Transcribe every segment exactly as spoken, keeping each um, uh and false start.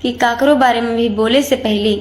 कि काकरो बारे में भी बोले से पहले,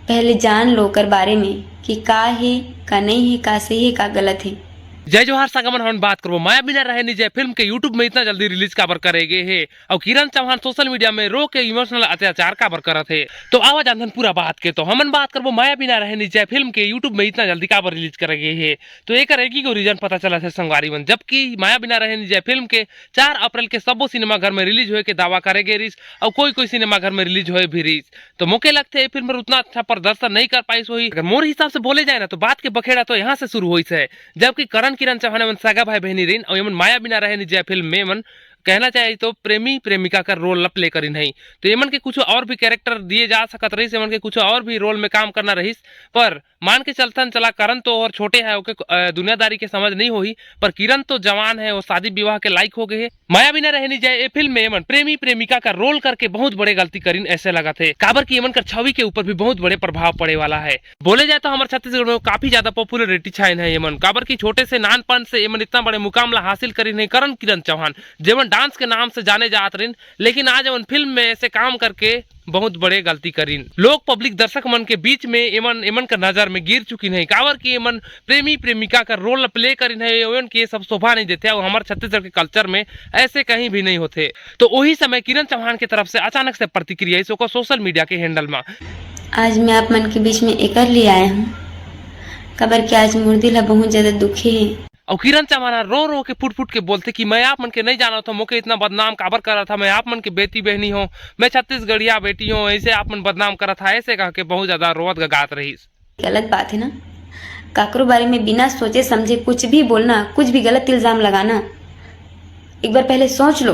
पहले जान लो ओकर बारे में कि का हे, का नहीं हे, का सही हे, का गलत हे। जय जोहार संगमन, हमन बात करबो माया बिना रहे नी जय फिल्म के YouTube में इतना जल्दी रिलीज काबर करे गे हे, अउ किरण चौहान सोशल मीडिया में रो के इमोशनल अत्याचार काबर करत हे। तो आवा जानथन पूरा बात के। तो हमन बात करबो माया बिना रहे नी जय फिल्म के YouTube में इतना जल्दी काबर रिलीज करे गे हे। तो एकर एक ही गो रीजन पता चलत हे संगवारी मन, जबकि माया बिना रहे नी जय फिल्म के चार अप्रैल के सब्बो सिनेमाघर में रिलीज होए के दावा करे गे रिस, अउ कोई कोई सिनेमाघर में रिलीज होए भी रिस। तो मोके लगथे ये फिल्म हर उतना अच्छा प्रदर्शन नहीं कर पाइस होही। अगर मोर हिसाब से बोले जाए ना, तो बात के बखेड़ा तो यहाँ से शुरू होइस हे, जबकि करण किरण चौहान एमन सगा भाई बहनी रहिन, अउ एमन माया बिना रहे नी जय फिल्म में एमन कहना चाहिए तो प्रेमी प्रेमिका का रोल ला प्ले करिन है। तो एमन के कुछ और भी कैरेक्टर दिए जा सकत रहिस, एमन के कुछ और भी रोल में काम करना रहिस, पर मान के चलथन चला, करण तो और छोटे है, ओके अ, दुनियादारी के समझ नहीं होही, पर किरण तो जवान है, वो शादी विवाह के लायक हो गए है। माया बिना रहे नी जय ए फिल्म में एमन प्रेमी प्रेमिका का रोल करके बहुत बड़े गलती करिन ऐसे लगत हे, काबर कि एमन कर छवि के ऊपर भी बहुत बड़े प्रभाव पड़े वाला है। बोले जाए तो हमर छत्तीसगढ़ में काफी ज्यादा पॉपुलरिटी छाइन है एमन, काबर कि छोटे से नानपन से एमन इतना बड़े मुकाम ला हासिल करिन है करण किरण चौहान, जेमन डांस के नाम से जाने जात रहिन, लेकिन आज एमन फिल्म में ऐसे काम करके बहुत बड़े गलती करिन। लोग पब्लिक दर्शक मन के बीच में एमन, एमन का नजर में गिर चुकिन है, काबर कि एमन प्रेमी प्रेमिका का रोल प्ले करिन है, एमन के ये सब शोभा नहीं देथे, और हमारे छत्तीसगढ़ के कल्चर में ऐसे कहीं भी नहीं होथे। तो वही समय किरण चौहान की तरफ से अचानक से प्रतिक्रिया इस ओकर सोशल मीडिया के हैंडल में। आज मैं आप मन के बीच में एकर लिए आया हूँ, काबर कि आज मोर दिल ह बहुत ज्यादा दुखी है। अउ किरण चौहान ह रो रो के फुट फुट के बोलथे कि मैं आप मन के नहीं जानत हूँ, मोके इतना बदनाम काबर करत हा, मैं आप मन के बेटी बहनी हूँ, मैं छत्तीसगढ़िया बेटी हूँ, ऐसे आप मन बदनाम करत हा, ऐसे कह के बहुत ज्यादा रोवत गगात रहिस। गलत बात है ना, काकरो बारे में बिना सोचे समझे कुछ भी बोलना, कुछ भी गलत इल्जाम लगाना, एक बार पहले सोच लो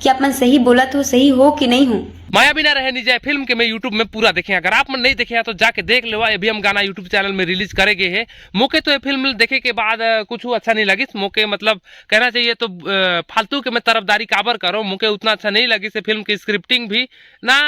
कि आप मन सही बोलत हो, सही हो कि नहीं हो। माया बिना रहे नी जय फिल्म के मैं YouTube में पूरा देखे, अगर आप मन नहीं देखे हैं तो जाके देख लेवा। अभी हम गाना YouTube चैनल में रिलीज करे गए हैं। मोके तो ये फिल्म देखे के बाद अ, कुछ अच्छा नहीं लगिस। मोके मतलब कहना चाहिए तो अ, फालतू के मैं तरफदारी काबर करो, मोके उतना अच्छा नहीं लगिस ये फिल्म की स्क्रिप्टिंग भी ना।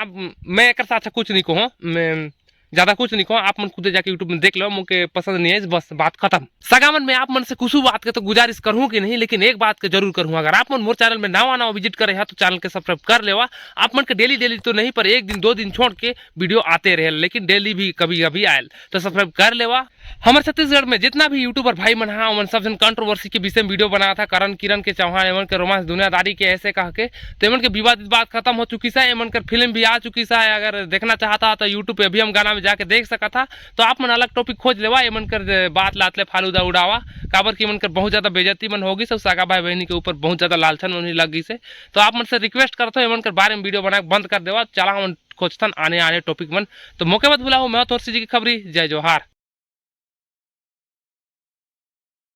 अब मैं एकर से अच्छा कुछ नहीं कहूँ, मैं ज्यादा कुछ नहीं कहूँ, आप मन खुदे जाके YouTube में देख लो, मोके पसंद नहीं है, बस बात खत्म। सगावन में आप मन से कुछ बात के तो गुजारिश करूँ कि नहीं, लेकिन एक बात के जरूर करूँ, अगर आप मन मोर चैनल में नवा नवा विजिट करे हैं तो चैनल के सब्सक्राइब कर लेवा। आप मन के डेली डेली तो नहीं, पर एक दिन दो दिन छोड़ के वीडियो आते रहे, लेकिन डेली भी कभी कभी आयल, तो सब्सक्राइब कर लेवा। हमर छत्तीसगढ़ में जितना भी यूट्यूबर भाई मन हा, ओमन सब झन कंट्रोवर्सी के विषय में वीडियो बनात हा, करण किरण के चौहान एमन के रोमांस दुनियादारी के ऐसे कह के, तो एमन के विवादित बात खत्म हो चुकी है, एमन कर फिल्म भी आ चुकी है। अगर देखना चाहता हा तो YouTube पे अभी हम गाना में जाके देख सकत हा। तो आप मन अलग टॉपिक खोज लेवा, एमन कर बात लात ले फालूदा उड़ावा, काबर कि एमन कर बहुत ज्यादा बेइज्जती मन होगी, सब सगा भाई बहनी के ऊपर बहुत ज्यादा लालछन मन लग गई से। तो आप मन से रिक्वेस्ट करत हो, एमन कर बारे में वीडियो बना के बंद कर देवा। चला हमन खोजथन आने आने टॉपिक मन। तो मोके मत भुलाओ, मैं थोर सी जी की खबरी। जय जोहार।